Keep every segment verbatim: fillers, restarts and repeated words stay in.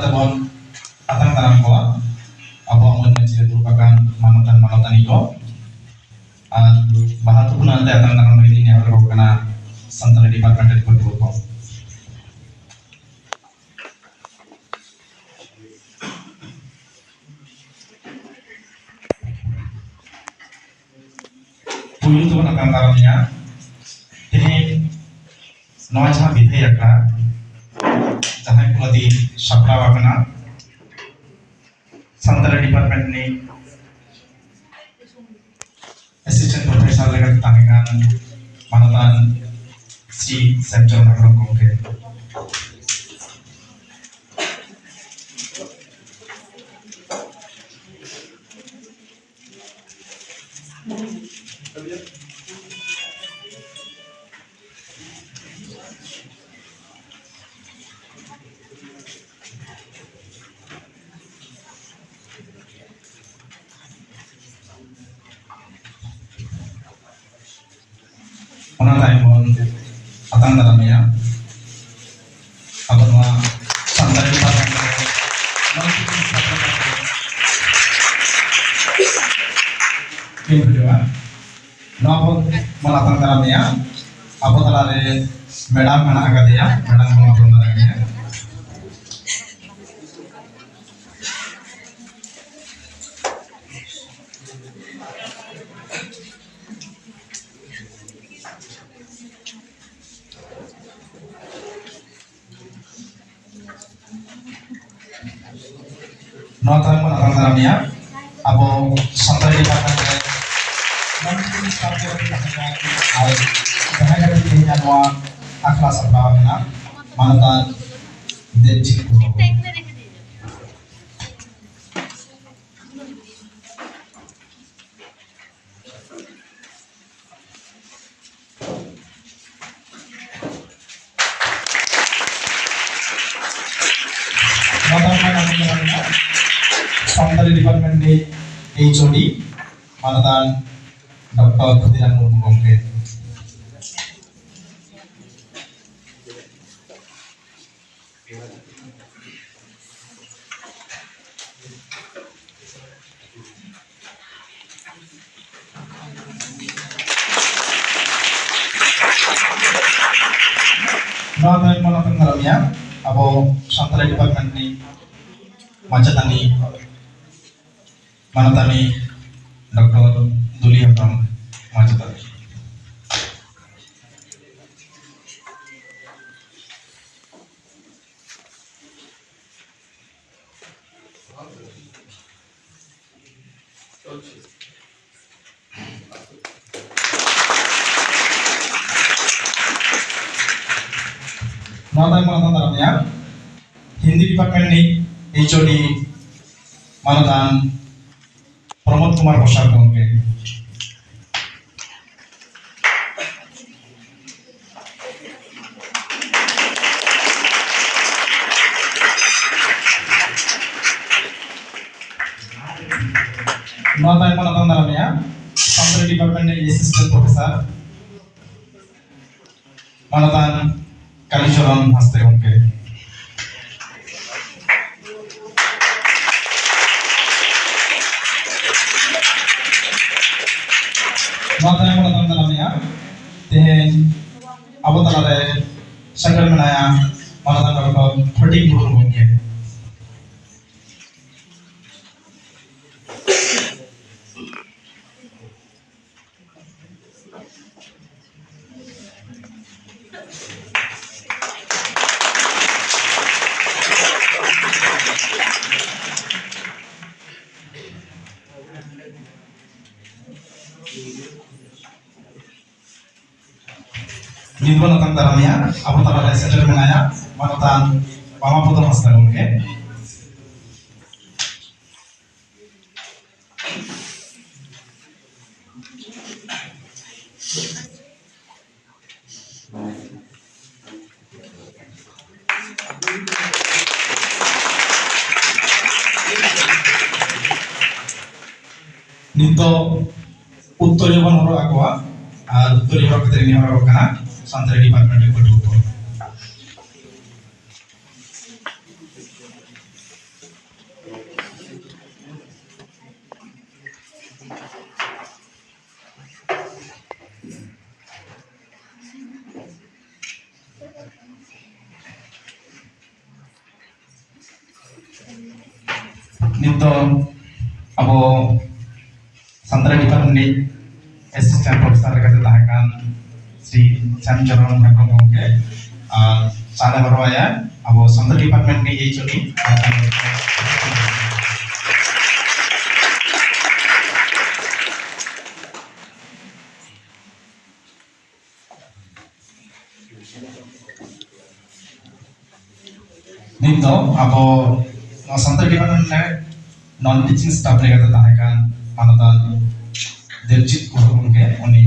ᱛᱮᱵᱚᱱ ᱟᱛᱟᱝ ᱫᱟᱨᱟᱢ ᱠᱚᱣᱟ ᱟᱵᱚᱣᱟᱜ ᱢᱟᱹᱱ ᱢᱟᱹᱪᱤ ᱨᱮ ᱫᱩᱲᱩᱵ ᱟᱠᱟᱱ ᱢᱟᱱᱚᱛᱟᱱ ᱢᱟᱱᱚᱛᱟᱱᱤ ᱠᱚ᱾ ᱟᱨ ᱵᱟᱦᱟ ᱛᱩᱯᱩᱱ ᱟᱛᱮ ᱟᱛᱟᱝ ᱫᱟᱨᱟᱢ ᱞᱟᱹᱜᱤᱫ ᱤᱧ ᱱᱮᱦᱚᱨ ᱟᱠᱚ ᱠᱟᱱᱟ ᱥᱟᱱᱛᱟᱲᱤ ᱰᱤᱯᱟᱨᱴᱢᱮᱱᱴ ᱨᱮᱱ ᱯᱟᱹᱴᱷᱩᱣᱟᱹ ᱠᱚ᱾ ᱯᱩᱭᱞᱩ ᱛᱮᱵᱚᱱ ᱟᱛᱟᱝ ᱫᱟᱨᱟᱢᱮᱭᱟ ᱛᱮᱦᱮᱧ ᱱᱚᱣᱟ ᱡᱟᱦᱟᱸ ᱵᱤᱫᱟᱹᱭ ᱟᱠᱷᱲᱟ ᱡᱟᱦᱟᱸᱭ ᱠᱚ ᱞᱟᱹᱜᱤᱫ ᱥᱟᱯᱲᱟᱣ ᱟᱠᱟᱱᱟ, ᱥᱟᱱᱛᱟᱲᱤ ᱰᱤᱯᱟᱨᱴᱢᱮᱱᱴ ᱨᱤᱱᱤᱡ ᱮᱥᱤᱥᱴᱮᱱᱴ ᱯᱨᱚᱯᱷᱮᱥᱚᱨ ᱞᱮᱠᱟᱛᱮ ᱛᱟᱦᱮᱸ ᱠᱟᱱ ᱢᱟᱱᱚᱛᱟᱱ ᱥᱨᱤ ᱥᱮᱢᱪᱚᱨᱚᱱ ᱦᱮᱢᱵᱨᱚᱢ ᱜᱚᱢᱠᱮ᱾ ᱚᱱᱟ ᱛᱟᱭᱚᱢ ᱵᱚᱱ ᱟᱛᱟᱝ ᱫᱟᱨᱟᱢᱮᱭᱟ ᱟᱵᱚ ᱱᱚᱣᱟ ᱥᱟᱱᱛᱟᱲᱤ ᱰᱤᱯᱟᱨᱴᱢᱮᱱᱴ ᱨᱮ ᱢᱚᱱᱛᱨᱤ ᱥᱟᱵ ᱠᱟᱛᱮ ᱠᱤᱱ ᱦᱤᱡᱩᱜᱼᱟ᱾ ᱱᱚᱣᱟ ᱵᱚᱱ ᱵᱚᱱ ᱟᱛᱟᱝ ᱫᱟᱨᱟᱢᱮᱭᱟ᱾ ᱟᱵᱚ ᱛᱟᱞᱟᱨᱮ ᱢᱮᱰᱟᱢ ᱢᱮᱱᱟᱜ ᱟᱠᱟᱫᱮᱭᱟ, ᱢᱮᱰᱟᱢ ᱵᱚᱱ ᱟᱛᱟᱝ ᱫᱟᱨᱟᱢᱮᱭᱟ᱾ ᱱᱚᱣᱟ ᱛᱟᱭᱚᱢ ᱵᱚᱱ ᱟᱛᱟᱝ ᱫᱟᱨᱟᱢᱮᱭᱟ ᱟᱵᱚ ᱥᱟᱱᱛᱟᱲᱤ ᱰᱤᱯᱟᱨᱴᱢᱮᱱᱴ ᱨᱮ ᱢᱚᱱᱛᱨᱤ ᱥᱟᱵ ᱠᱟᱛᱮ ᱛᱟᱦᱮᱸ ᱠᱟᱱᱟ ᱟᱨ ᱡᱟᱦᱟᱸᱭ ᱠᱟᱛᱮ ᱛᱮᱦᱮᱧ ᱱᱚᱣᱟ ᱟᱠᱷᱲᱟ ᱥᱟᱯᱲᱟᱣ ᱟᱠᱟᱱᱟ ᱢᱟᱱᱚᱛᱟᱱ ᱫᱮᱵᱽᱡᱤᱛ ᱢᱩᱨᱢᱩ᱾ ᱥᱟᱱᱛᱟᱲᱤ ᱰᱤᱯᱟᱨᱴᱢᱮᱱᱴ ᱨᱤᱱᱤᱡ ᱮᱭᱤᱪ ᱳ ᱰᱤ ᱢᱟᱱᱚᱛᱟᱱ ᱰᱚᱠᱴᱚᱨ ᱠᱷᱩᱫᱤᱨᱟᱢ ᱢᱩᱨᱢᱩ ᱜᱚᱢᱠᱮ᱾ ᱱᱚᱣᱟ ᱛᱟᱭᱚᱢ ᱵᱚᱱ ᱟᱛᱟᱝ ᱫᱟᱨᱟᱢᱮᱭᱟ ᱟᱵᱚ ᱥᱟᱱᱛᱟᱲᱤ ᱰᱤᱯᱟᱨᱴᱢᱮᱱᱴ ᱨᱤᱱᱤᱡ ᱢᱟᱪᱮᱛᱟᱹᱱᱤ ᱢᱟᱱᱚᱛᱟᱱᱤ ᱰᱚᱠᱴᱚᱨ ᱫᱩᱞᱤ ᱦᱮᱢᱵᱨᱚᱢ ᱢᱟᱪᱮᱛᱟᱹᱱᱤ᱾ ᱱᱚᱣᱟ ᱛᱟᱭᱚᱢ ᱵᱚᱱ ᱟᱛᱟᱝ ᱫᱟᱨᱟᱢᱮᱭᱟ ᱦᱤᱱᱫᱤ ᱰᱤᱯᱟᱨᱴᱢᱮᱱᱴ ᱨᱤᱱᱤᱡ ᱮᱭᱤᱪ ᱳ ᱰᱤ ᱢᱟᱱᱚᱛᱟᱱ ᱯᱨᱚᱢᱳᱫ ᱠᱩᱢᱟᱨ ᱵᱚᱥᱟᱠ ᱜᱚᱢᱠᱮ᱾ ᱱᱚᱣᱟ ᱛᱟᱭᱚᱢ ᱵᱚᱱ ᱟᱛᱟᱝ ᱫᱟᱨᱟᱢᱮᱭᱟ ᱥᱟᱱᱛᱟᱲᱤ ᱰᱤᱯᱟᱨᱴᱢᱮᱱᱴ ᱨᱤᱱᱤᱡ ᱮᱥᱤᱥᱴᱮᱱᱴ ᱯᱨᱚᱯᱷᱮᱥᱟᱨ ᱢᱟᱱᱚᱛᱟᱱ ᱠᱟᱞᱤᱪᱚᱨᱚᱱ ᱦᱟᱸᱥᱫᱟ ᱜᱚᱢᱠᱮ᱾ ᱱᱚᱣᱟ ᱛᱟᱭᱚᱢ ᱵᱚᱱ ᱟᱛᱟᱝ ᱫᱟᱨᱟᱢᱮᱭᱟ ᱛᱮᱦᱮᱧ ᱟᱵᱚ ᱛᱟᱞᱟᱨᱮ ᱥᱮᱴᱮᱨ ᱢᱮᱱᱟᱭᱟ ᱢᱟᱱᱚᱛᱟᱱ ᱰᱚᱠᱴᱚᱨ ᱯᱷᱚᱴᱤᱠ ᱢᱩᱨᱢᱩ ᱜᱚᱢᱠᱮ᱾ ᱱᱤᱛ ᱵᱚᱱ ᱟᱛᱟᱝ ᱫᱟᱨᱟᱢᱮᱭᱟ, ᱟᱵᱚ ᱛᱟᱞᱟᱨᱮ ᱥᱮᱴᱮᱨ ᱢᱮᱱᱟᱭᱟ ᱢᱟᱱᱚᱛᱟᱱ ᱵᱟᱢᱟ ᱯᱚᱫᱚ ᱦᱟᱸᱥᱫᱟ ᱜᱚᱢᱠᱮ᱾ ᱱᱤᱛᱚᱜ ᱩᱛᱛᱚᱨᱤᱭᱟᱹ ᱵᱚᱱ ᱦᱚᱨᱚᱜ ᱟᱠᱚᱣᱟ, ᱟᱨ ᱩᱛᱛᱚᱨᱤᱭᱟᱹ ᱦᱚᱨᱚᱜ ᱠᱟᱛᱮ ᱱᱤᱭᱟᱹ ᱦᱚᱨᱚᱜ ᱠᱟᱱᱟ ᱥᱟᱱᱛᱟᱲᱤ ᱰᱤᱯᱟᱨᱴᱢᱮᱱᱴ ᱨᱮᱱ ᱯᱟᱹᱴᱷᱩᱣᱟᱹ ᱠᱚ᱾ ᱱᱤᱛᱚᱜ ᱟᱵᱚ ᱥᱟᱱᱛᱟᱲᱤ ᱰᱤᱯᱟᱨᱴᱢᱮᱱᱴ ᱨᱤᱱᱤᱡ ᱮᱥᱤᱥᱴᱮᱱᱴ ᱯᱨᱚᱯᱷᱮᱥᱚᱨ ᱞᱮᱠᱟᱛᱮ ᱛᱟᱦᱮᱸ ᱠᱟᱱ ᱥᱨᱤ ᱥᱟᱢᱪᱚᱨᱚᱱ ᱦᱮᱢᱵᱨᱚᱢ ᱜᱚᱢᱠᱮ ᱟᱨ ᱥᱟᱞᱮ ᱦᱚᱨᱚ ᱟᱭᱟ ᱟᱵᱚ ᱥᱟᱱᱛᱟᱲᱤ ᱰᱤᱯᱟᱨᱴᱢᱮᱱᱴ ᱨᱤᱱᱤᱡ ᱮᱭᱤᱪ ᱳ ᱰᱤ᱾ ᱱᱤᱛ ᱫᱚ ᱟᱵᱚ ᱱᱚᱣᱟ ᱥᱟᱱᱛᱟᱲᱤ ᱰᱤᱯᱟᱨᱴᱢᱮᱱᱴ ᱨᱮ ᱱᱚᱱ ᱴᱤᱪᱤᱝ ᱥᱴᱟᱯ ᱞᱮᱠᱟᱛᱮ ᱛᱟᱦᱮᱸ ᱠᱟᱱ ᱢᱟᱱᱚᱛᱟᱱ ᱫᱮᱵᱡᱤᱛ ᱠᱩᱦᱩᱨ ᱜᱚᱢᱠᱮ, ᱩᱱᱤ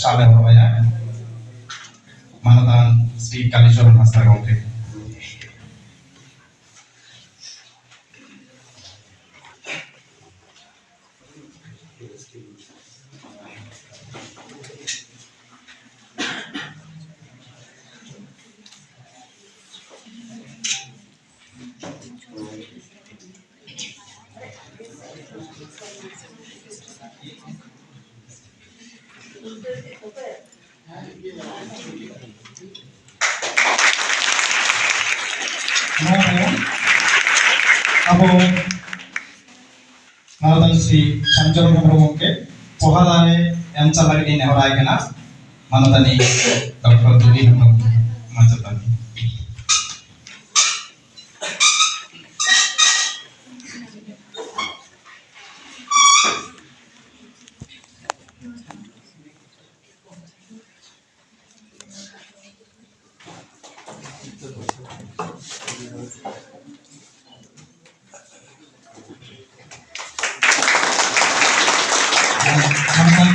ᱥᱟᱞᱮ ᱦᱚᱨᱚ ᱟᱭᱟ ᱢᱟᱱᱚᱛᱟᱱ ᱥᱨᱤ ᱠᱟᱞᱤᱪᱚᱨᱚᱱ ᱦᱟᱸᱥᱫᱟ ᱜᱚᱢᱠᱮ᱾ ᱱᱚᱣᱟ ᱛᱟᱭᱚᱢ ᱟᱵᱚ ᱢᱟᱱᱚᱛᱟᱱ ᱥᱨᱤ ᱥᱟᱢᱪᱚᱨᱚᱱ ᱦᱮᱢᱵᱨᱚᱢ ᱜᱚᱢᱠᱮ ᱯᱚᱦᱟ ᱫᱟᱨᱮ ᱮᱢ ᱪᱟᱞ ᱞᱟᱹᱜᱤᱫ ᱤᱧ ᱱᱮᱦᱚᱨᱟᱭ ᱠᱟᱱᱟ᱾ ᱢᱟᱱᱚᱛᱟᱱᱤ ᱰᱚᱠᱴᱚᱨ ᱫᱩᱞᱤ ᱦᱮᱢᱵᱨᱚᱢ ᱢᱟᱪᱮᱛᱟᱱᱤ᱾ ᱥᱟᱱᱛᱟᱲ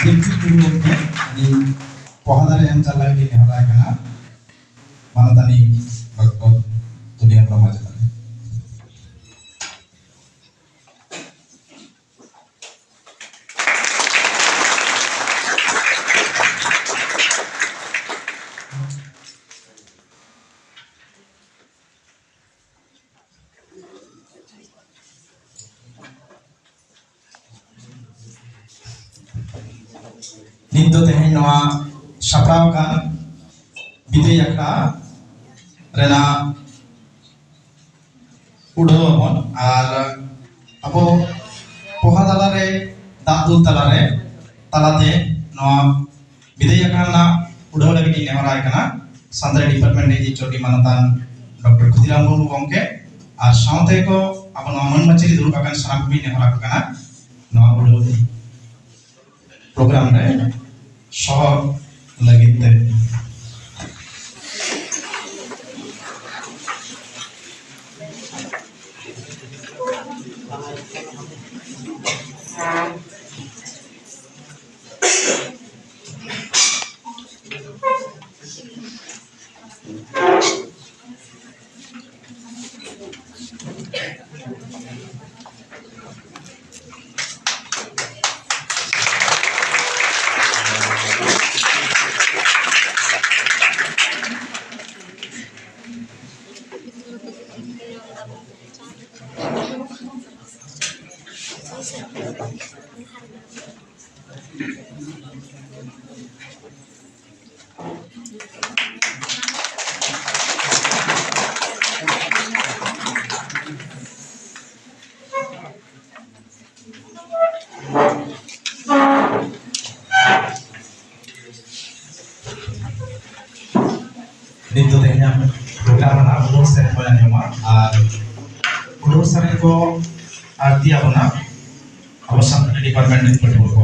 ᱵᱤᱱᱛᱤ ᱯᱩᱨᱟᱹᱣ ᱠᱟᱛᱮ ᱟᱹᱞᱤᱧ ᱯᱚᱦᱟ ᱫᱟᱨᱮ ᱮᱢ ᱪᱟᱞ ᱞᱟᱹᱜᱤᱫ ᱞᱤᱧ ᱱᱮᱦᱚᱨᱟᱭ ᱠᱟᱱᱟ ᱢᱟᱱᱚᱛᱟᱱᱤ ᱰᱚᱠᱴᱚᱨ ᱛᱩᱞᱤ ᱦᱮᱢᱵᱨᱚᱢ ᱢᱟᱪᱮᱛᱟᱱᱤ᱾ ᱱᱤᱛ ᱫᱚ ᱛᱮᱦᱮᱧ ᱱᱚᱣᱟ ᱥᱟᱯᱲᱟᱣ ᱟᱠᱟᱱ ᱵᱤᱫᱟᱹᱭ ᱟᱠᱷᱲᱟ ᱨᱮᱱᱟᱜ ᱩᱰᱷᱟᱹᱣ ᱟᱵᱚᱱ᱾ ᱟᱨ ᱟᱵᱚ ᱯᱚᱦᱟ ᱛᱟᱞᱟᱨᱮ, ᱫᱟᱜ ᱫᱩᱞ ᱛᱟᱞᱟᱨᱮ, ᱛᱟᱞᱟᱛᱮ ᱱᱚᱣᱟ ᱵᱤᱫᱟᱹᱭ ᱟᱠᱷᱲᱟ ᱨᱮᱱᱟᱜ ᱩᱰᱷᱟᱹᱣ ᱞᱟᱹᱜᱤᱫ ᱤᱧ ᱱᱮᱦᱚᱨᱟᱭ ᱠᱟᱱᱟ ᱥᱟᱱᱛᱟᱲᱤ ᱰᱤᱯᱟᱨᱴᱢᱮᱱᱴ ᱨᱤᱱᱤᱡ ᱮᱭᱤᱪ ᱳ ᱰᱤ ᱢᱟᱱᱚᱛᱟᱱ ᱰᱚᱠᱴᱚᱨ ᱠᱷᱩᱫᱤᱨᱟᱢ ᱢᱩᱨᱢᱩ ᱜᱚᱢᱠᱮ, ᱟᱨ ᱥᱟᱶᱛᱮ ᱠᱚ ᱟᱵᱚ ᱱᱚᱣᱟ ᱢᱟᱹᱱ ᱢᱟᱹᱪᱤ ᱨᱮ ᱫᱩᱲᱩᱵ ᱟᱠᱟᱱ ᱥᱟᱱᱟᱢ ᱠᱚᱧ ᱱᱮᱦᱚᱨ ᱟᱠᱚ ᱠᱟᱱᱟ ᱱᱚᱣᱟ ᱩᱰᱷᱟᱹᱣ ᱯᱨᱳᱜᱨᱟᱢ ᱨᱮ ᱥᱚᱦᱚᱨ ᱞᱟᱹᱜᱤᱫ ᱛᱮ᱾ ᱱᱤᱛ ᱫᱚ ᱛᱮᱦᱮᱧᱟᱜ ᱯᱨᱳᱜᱨᱟᱢ ᱨᱮᱱᱟᱜ ᱩᱰᱷᱟᱹᱣ ᱥᱮᱨᱮᱧ ᱵᱚᱱ ᱟᱸᱡᱚᱢᱟ, ᱟᱨ ᱩᱰᱷᱟᱹᱣ ᱥᱮᱨᱮᱧ ᱠᱚ ᱟᱹᱲᱛᱤ ᱟᱵᱚᱱᱟ ᱟᱵᱚ ᱥᱟᱱᱛᱟᱲᱤ ᱰᱤᱯᱟᱨᱴᱢᱮᱱᱴ ᱨᱮᱱ ᱯᱟᱹᱴᱷᱩᱣᱟᱹ ᱠᱚ᱾